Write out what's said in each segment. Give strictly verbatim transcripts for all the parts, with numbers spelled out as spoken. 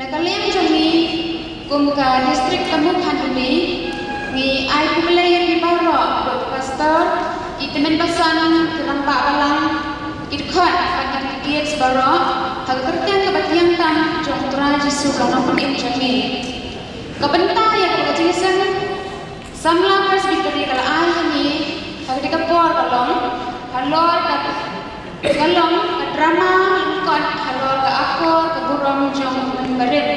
Ka liang jong ngi kum ka district ka Mukhanduli, ngi ai khublei ïa phi baroh, ki pastor, ki tymmen basan, ki rangbah balang, ki dkhot bad ki dkhot baroh ha ka kyrteng kaba thiang tam jong U Trai Jisu ba long Nongpynim jong ngi. Ka bynta ïa kaba ka jingïaseng samla Presbytery ka la ai ha ngi ha kane ka por ka long halor ka, ka long ka drama lyngkot halor ka akor ka burom jong u Myntoi barim.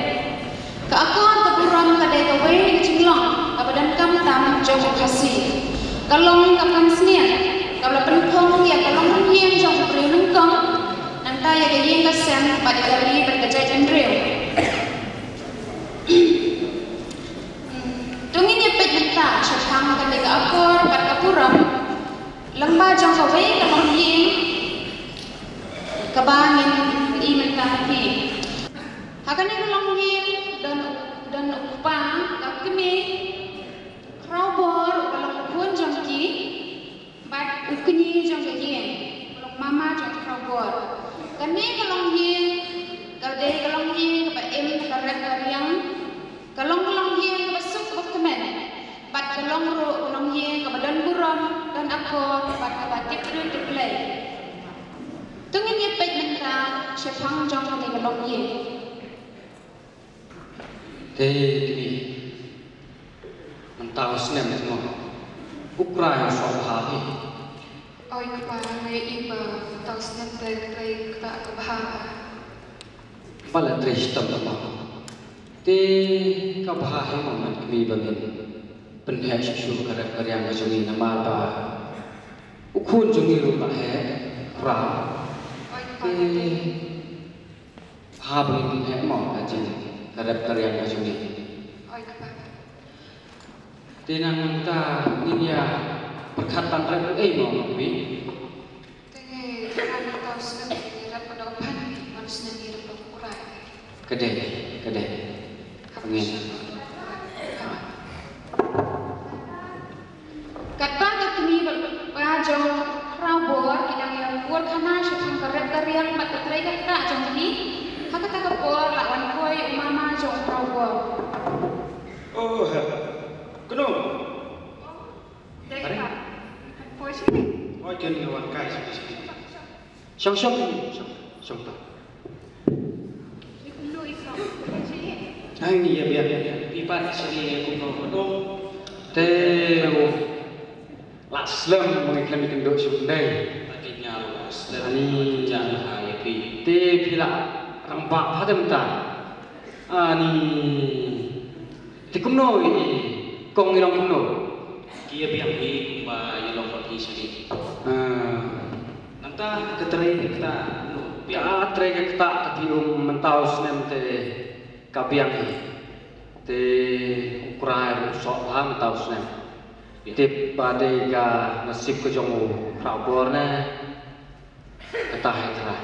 Ka akor ka burom ka dei kawei na ka jinglong kaba donkam tam jong u Khasi. Ka long ka pansngiat kaba la pynphong ïa ka longrynieng jong u briew nyngkong, nangta ïa ka ïing ka sem bad ïa ka ri bad ka jaitbynriew. To ngin ïa peit mynta shaphang kane ka akor bad ka burom lyngba jong kawei ka longïing kaba ngin ïohi mynta ha phi. Ha kane ka longïing don, don u kpa, ka kmie, khrawbor, uba long u khun jong ki, bad u kñi jong ka ïing, uba long mama jong u khrawbor. Kane ka longïing ka dei ka longïing kaba im ka rep ka riang. Ka long ka longïing kaba suk kaba kmen. Bad ka long ruh ka longïing kaba don burom, don akor, bad kaba tip briew tip Blei. To ngin ïa peit mynta shaphang jong kane ka longïing. Te kmie, mynta u snem te mo, u Trai u sngewbha hi. Oi kpa, nga ïohi ba mynta u snem te U Trai u ktah kaba bha. Ba la trei shitom te mo. Te kaba bha hi mo, mynta kmie, ba ngin pynheh shuh shuh ka rep ka riang ka jong ngi namar ba u khun jong ngi ruh la heh, u Trai. Oi kpa, te bha ba ngin pynheh mo ka jing, ka rep ka riang ka jong ngi. Oi kpa. Te nangta ngin ïa pyrkhat ban rep ei mo, kmie. Te ngan tau snem ngi rep ka dok phan, ngan snem ngi rep ka kurai. Ka dei, ka dei. Ngin. Katba ka kmie bad u kpa jong u khrawbor ki dang ïa bud khana shaphang ka rep ka riang bad ka trei ka ktah jong ki, ha kata ka por la wan poi u mama jong u khrawbor. Oh, he. Kano? Dei ka. Poi sini. Oi, ken ka wan kai sini sini. Shong, shong, shong, shong ta. Ai, ni ïa biang, ïa biang. Phi pat sini kumno kumno. Te, oh. La slem, ma ngi khlem ïakynduh shuh dei. Ani. Te phi la rangbah bha te mynta. Ani. Te kumno i kong, i long kumno? Ki ïa biang hi kumba ïa long bad hi sha ni. Ah. Nangta ka trei ka ktah kumno? Ka trei ka ktah ka dei um mynta u snem te ka biang hi. Te u Trai u sngewbha mynta u snem. Tip ba dei ka nasib ka jong u khrawbor ne. Kata hi Trai.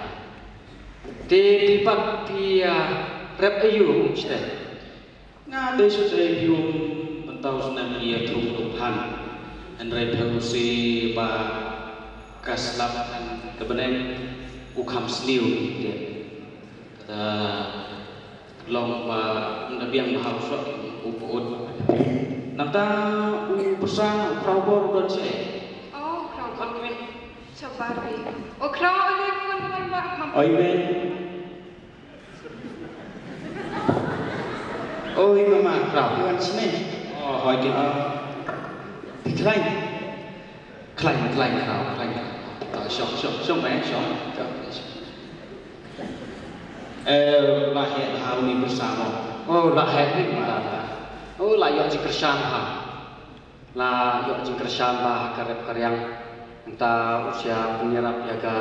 Te phi pat phi, ah, rep aïu shuh te? Nga dei shu dei aïu mynta u snem ïa thung dong phan. Hynrei phi u si ba ka slap han ka bneng u kham sniew te. Kata long ba ynda biang bha u soh u put. Nangta u pyrsa u khrawbor u don shaei? Oh, u khrawbor. Shabar ri. U khraw u li khun khun ba kham. Oi me. Oi mama khraw. Wan sini. Oh, hoi ki. Ah. Pi khlaiñ. Khlaiñ, khlaiñ khraw, khlaiñ khraw. Ah, shong, shong, shong, eh, shong. Shong, shong. Eh, la heh bha uni pyrsa mo. Oh, la heh ni bha. Oh, la ïoh jingkyrshan bha. La ïoh jingkyrshan bha ha ka rep ka riang. Nangta u sha pynïarap ïa ka,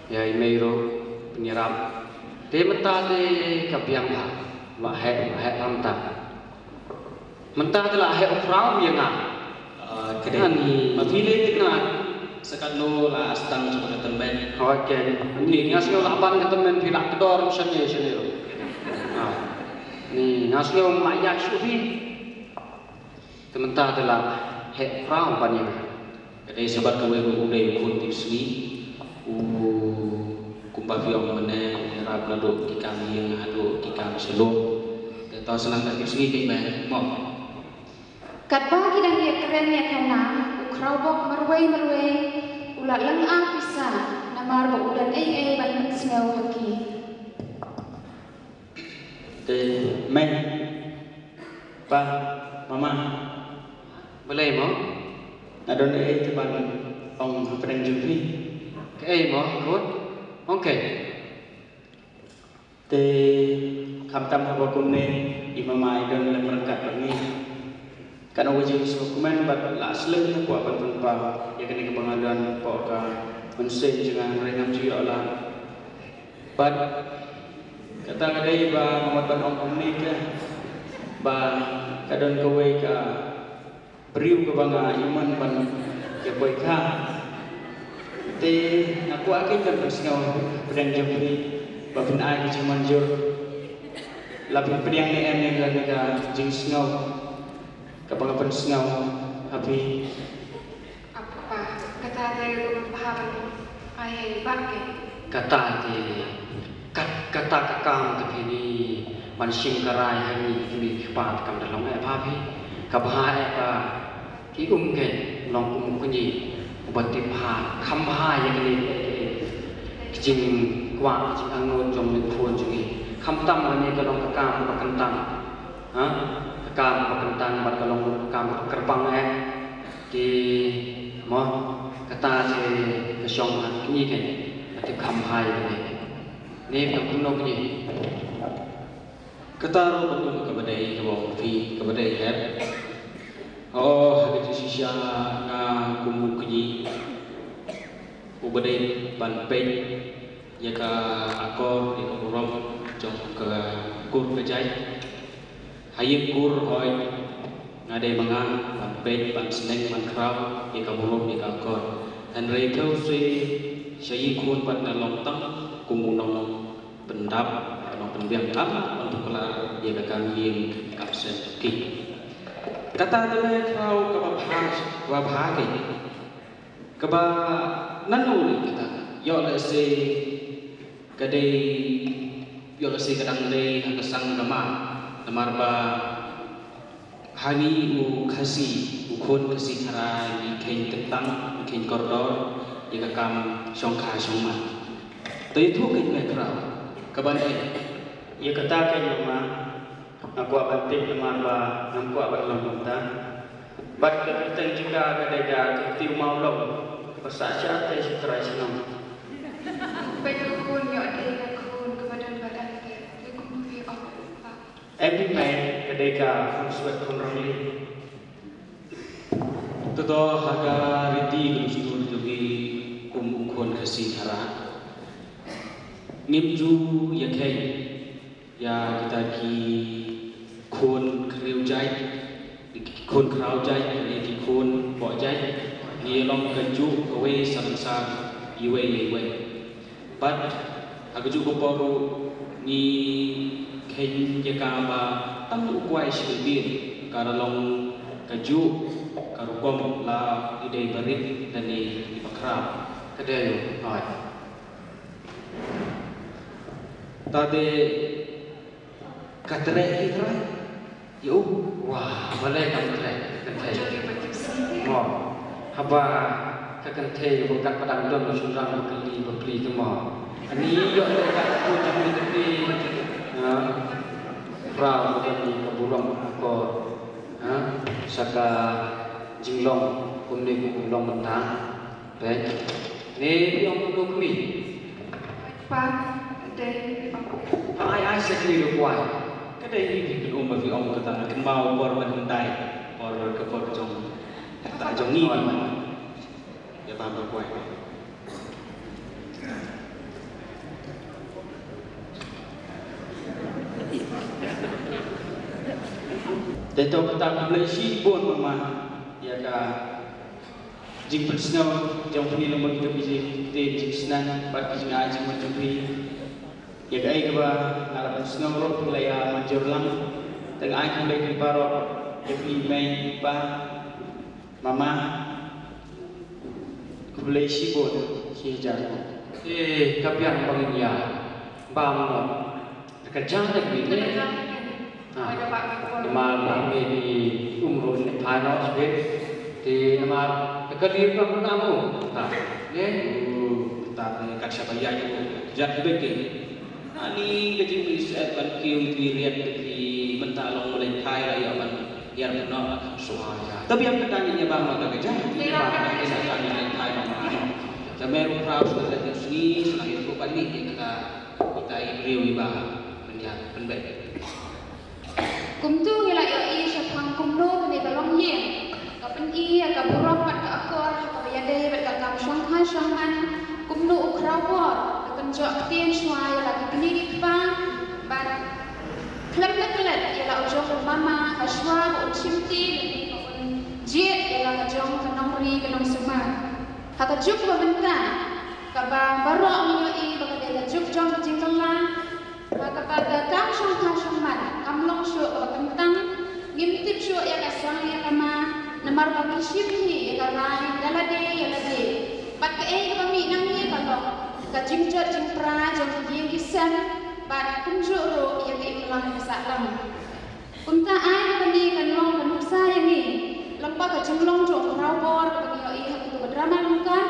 ïa i mei ruh pynïarap. Te mynta te ka biang bha. La heh, la heh bha mynta. Mynta te la heh u khraw ïa nga. Ah, ka dei. Ani. Ma phi leh te nga. Sa katno la sdang jong ka tymmen. Hoi ken. Ni nga sngew la ban ka tymmen phi la kdor shane shane ruh. Ah. Ni nga sngew ma ïa shu phi. Te mynta te la heh u khraw ban ïa nga. Ka dei shabar kawei ruh u dei u khun tipsngi. U kumba phi ong mynne. Naduh ki kam ïing haduh ki kam sha lum. Te to sa nang da ki sngi ki me mo. Katba ki dang ïakren ïa ka nam, u khraw bok marwei marwei u la lynga pisa namar ba u don ei ei ban pynsngew ha ki. Te mei, pa, mama. Balei mo? Nga don ei ei te ban ong hapdeng jong phi. Kaei mo, khun? Ong kaei? Te khamtam haba kumne i mama i don lem ryngkat bad ngi. Kan ong ka jingsngewkmen bad la slem nga kwah ban pynpaw ïa kane kaba nga don hapoh ka mynsiem jong nga, hynrei ngam ju ïoh lad. Bad kata ka dei ba nga mut ban ong kumne ka, ba ka don kawei ka briew kaba nga ïohi man ban ïa poi kha. Te nga kwah kein ban pynsngew hapdeng jong phi ba phin ai ka jingmynjur. La phin pdiang ne em ïa kane ka jingsngew kaba nga pynsngew ha phi. Apa, kata te ka bha ban ai ha i bah ke. Kata te, kat, kata ka kam te phi ni ban shim ka rai ha ngi ki kmie ki kpa te kam da long eh bha phi. Ka bha eh ba i um ke long kum u kñi uba tip bha, kham bha ïa kine ki jingkwah jingangnud jong u khun jong ngi. Khamtam kane ka long ka kam ba kyntang. Ha? Ka kam ba kyntang bad ka long ka kam ba kyrpang eh. Te mo, kata te ka shong ha kñi kane, ka tip kham bha ïa kane. Ne phi ong kumno kñi? Kata ruh ka kum kaba dei kaba ong phi kaba dei hep. Oh, ha ka jingshisha nga kum u kñi uba dei ban peit ïa ka akor, ïa ka burom jong ka kur ka jait. Ha ïing kur hooid nga dei ma nga ban peit, ban sneng, ban khraw ïa ka burom ïa ka akor. Hynrei phi shu sha ïing khun pat nga long tang kum u nongpyndap, nongpynbiang, kam lah ban pynkylla ïa ka kam ïing kam sem ki. Kata te me khraw kaba bha, kaba bha ki. Kaba nanu ne kata, ïoh lehse ka dei, ïoh lehse ka dang dei ha ka sang ka ma, namar ba ha ngi u Khasi, u khun Khasi Khara ngi kheiñ kyntang, ngi kheiñ kordor ïa ka kam shongkha shongman. Te ïathuh kein me khraw, kaba ne ïa kata kein ma Nga kwah ban tip namar ba ngam kwah ban long kumta. Bad ka kyrteng jong ka ka dei ka Kynthei Mawlong, ba sah sha te sha trai shnong. Peit ko khun, ïoh dei ka khun kaba don ba dang te, te kum phi ong. Em phi mei, ka dei ka khun swet khun rangli. Toto ha ka riti ka dustur jong ngi kum u khun Khasi Khara. Ngim ju ïakheiñ ïa kita ki khun khynriew jait, ki khun khraw jait, ne ki khun poh jait, ngi long kajuh kawei salonsar iwei ïa iwei. Bad ha kajuh ka por ruh ngi kheiñ ïa ka ba tang u kwai shi biang ka la long kajuh ka rukom, la i dei barit lane i bakhraw. Ka dei, hooid. Ta te ka treh hi trai. Ïa u. Wah, balei kam treh ka kynthei? Mo. Haba ka kynthei ba kat ba dang don shynrang ba kylli ba plie te mo. Ani ïoh te ka ku jong ni te plie. Ha. Pra ba don ka burom akor. Ha. Sa ka jinglong kumne kum long mynta. Peit. Ne phi ong kumno kmie? Pa, dei. Pa, ai ai sa kmie ruh kwai. Ka dei hi phi pynum ba phi ong kata, kynmaw por ban hyndai. Por ka por jong. Kata jong ngi. Ïa pa ba kwai. Dei to kata, khublei shibun mama ïa ka jingpynsngew jong phi namar kita ki jingtip jingsneng bad ki jingai jingmut jong phi. Ïa kaei kaba nga la pynsngew ruh phi la ïa mynjur lang. Te nga ai khublei phi baroh, ïa phi mei pa mama. Khublei shibun shi hajar. Eh, ka biang ba ngin ïa. Pam no. Ka jang ne bi ne. Ha. Namar la me bi umru ne phai no sbit. Te namar ka kali pam na mo. Ha. Ne. U ta ne ka shaba ya ko. Jat be ke. Ani ka jingmih seh ban kiew ïa ki riat ïa ki mynta long u leng phai la ïa ban ïar pynnoh la kham shuwa ïa. Tang biang kata ngi ïa bam la ka jang ngi ïa bam la ka jang ngi leng phai la ma. Te me ruh phraw shu leit ïa sngi shu la ïa ruh ban mih ïa kata kita i briew i ba pynïar pynbeit. Kumto ngi la ïohi shaphang kumno kane ka longïing ka pyni ïa ka burom bad ka akor ha kaba ïadei bad ka kam shongkha shongman, kumno u khraw bor ka kynjoh ktien shuwa ïa la ki kmie ki kpa bad khlem da klet ïa la u jong u mama ha shuwa ba un shimti lane ba un jied ïa la ka jong ka nongri ka nongsumar. Ha ka juk ba mynta kaba baroh ngi ïohi ba ka dei ka juk jong ka jingkylla, ha kaba ka kam shongkha shongman kam long shuh kaba kyntang, ngim tip shuh ïa ka sang ïa ka ma, namar ba ngi shim hi ïa ka rai da lade ïa lade. Bad kaei kaba mih nangne ka long ka jingjot jingpra jong ki ïing ki sem bad kumjuh ruh ïa ka imlang ka sahlang. Kumta ai kane kan long ka nuksa ïa ngi lyngba ka jinglong jong u khraw bor kaba ngi ïohi ha kato ka drama lyngkot,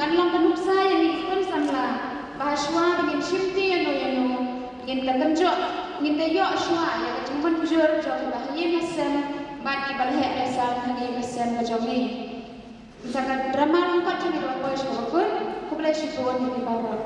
kan long ka nuksa ïa ngi ki khun samla ba ha shuwa ba ngin shimti ïano ïano ngin da kynjoh, ngin da ïoh shuwa ïa ka jingmynjur jong kiba ha ïing ha sem bad kiba la heh la sam ha ïing ha sem ka jong ngi. Kumta ka drama lyngkot jong ngi ka la poi sha kaba kut. Khublei shibun ïa phi baroh.